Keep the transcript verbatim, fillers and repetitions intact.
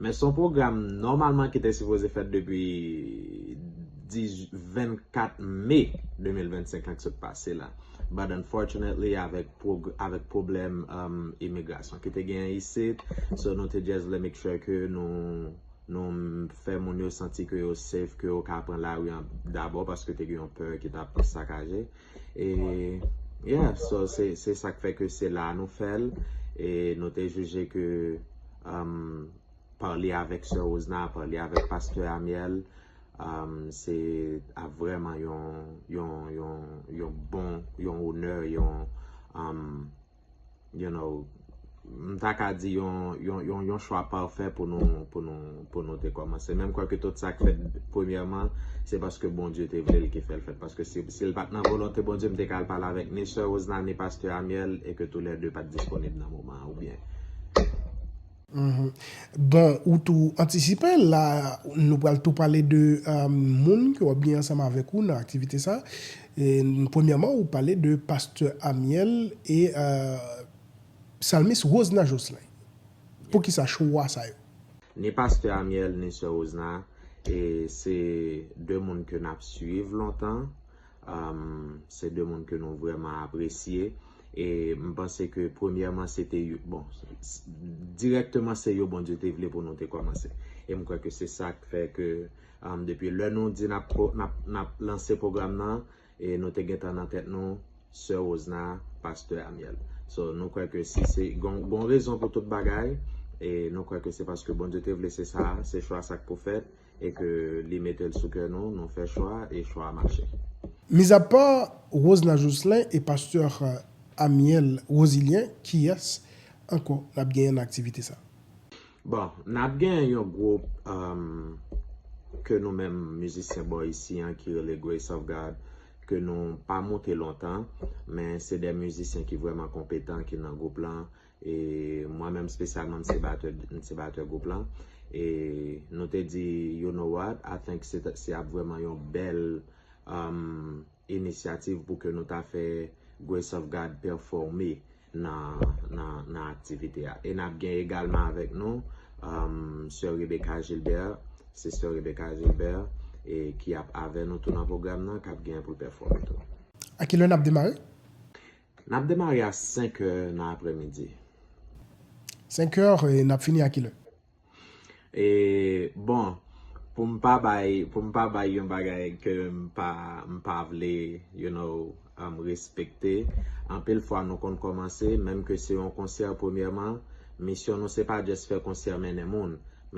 Men se yon pwogram nòmalman ki te sipoze fèt depi dis, vennkat me de mil vennsenk lan ki sot pase la. But unfortunately, avèk, pwog- avèk pwoblèm um, imigrasyon ki te genyen isit, so nou te just vle make sure ke nou, nou fè moun yo santi ke yo safe, ke yo ka pran lari an dabò, paske te gen yon pè ki t ap sakaje. E, yeah, so se, se sa k fè ke se la a nou fè l. E nou te jije ke um, pale avèk Sè Rosna, pale avèk Pastè Amiel, um, se ap vrèman yon, yon, yon, yon bon, yon onè, yon, um, you know, m ta ka di yon, yon, yon, yon chwa pafè pou nou, pou nou, pou nou te kòmanse. Men m kwè ke tout sa k fèt premyèman, se paske Bondye te vle l ki fè l fèt. Paske si, si l pa t nan volonte Bondye, m te ka al pale avèk ni Sè Rosna, ni Pastè Amiel, e ke toulède pa t disponib nan moman an, oubyen. Mhm. Bon, ou tou antisipe la, nou pral tou pale de euh, moun ke w ap gen ansanm avèk ou nan aktivite sa. E, premyèman, ou pale de Pastè Amiel e euh, Psalmiste Rosna Jocelyn. Poukisa chwa sa yo? Ni Pastè Amiel, ni Sè Rosna, e se de moun ke n ap swiv lontan. Um, se de moun ke nou vrèman apresye. E m panse ke premyèman se te yo, bon, s- dirèkteman se yo Bondye te vle pou nou te kòmanse. E m kwè ke se sa k fè ke um, depi lè nou di n ap, ko- n ap, n ap lanse pwogram nan, e nou te gentan nan tèt nou Sè Rosna, Pastè Amiel. So, nou kwè ke si se, gon, gon rezon pou tout bagay, e nou kwè ke se paske Bondye te vle se sa, se chwa sa k pou fèt, e ke li mete l sou kè nou, nou fè chwa, e chwa a mache. Mizapa Rosna Jocelyn e Pastè Amiel Rosilien, kiyès ankò n ap genyen nan aktivite sa? Bon, n ap gen yon gwoup um, ke nou menm mizisyen bò isi an ki rele Grace of God, ke nou pa moute lontan, men se de mizisyen ki vrèman konpetan ki nan gwoup lan. E mwen menm espesyalman, m se batè, m se batè gwoup lan. E nou te di, you know what, I think se, se ap vrèman yon bèl um, inisyativ pou ke nou ta fè Grace of God pèfòme nan, nan, nan aktivite a. E n ap gen egalman avèk nou um, Sè Rebecca Gilbert, se Sè Rebecca Gilbert e ki ap avè nou tou nan pwogram nan, k ap gen pou l pèfòme tou. A kilè n ap demare? N ap demare a senk è nan aprèmidi. Senk è, e n ap fini a kilè? E, bon, pou m pa bay, pou m pa bay yon bagay ke m pa, m pa vle, you know, um, respekte, anpil fwa nou konn kòmanse, menm ke se yon konsè premyèman, misyon nou se pa just fè konsè mennen moun.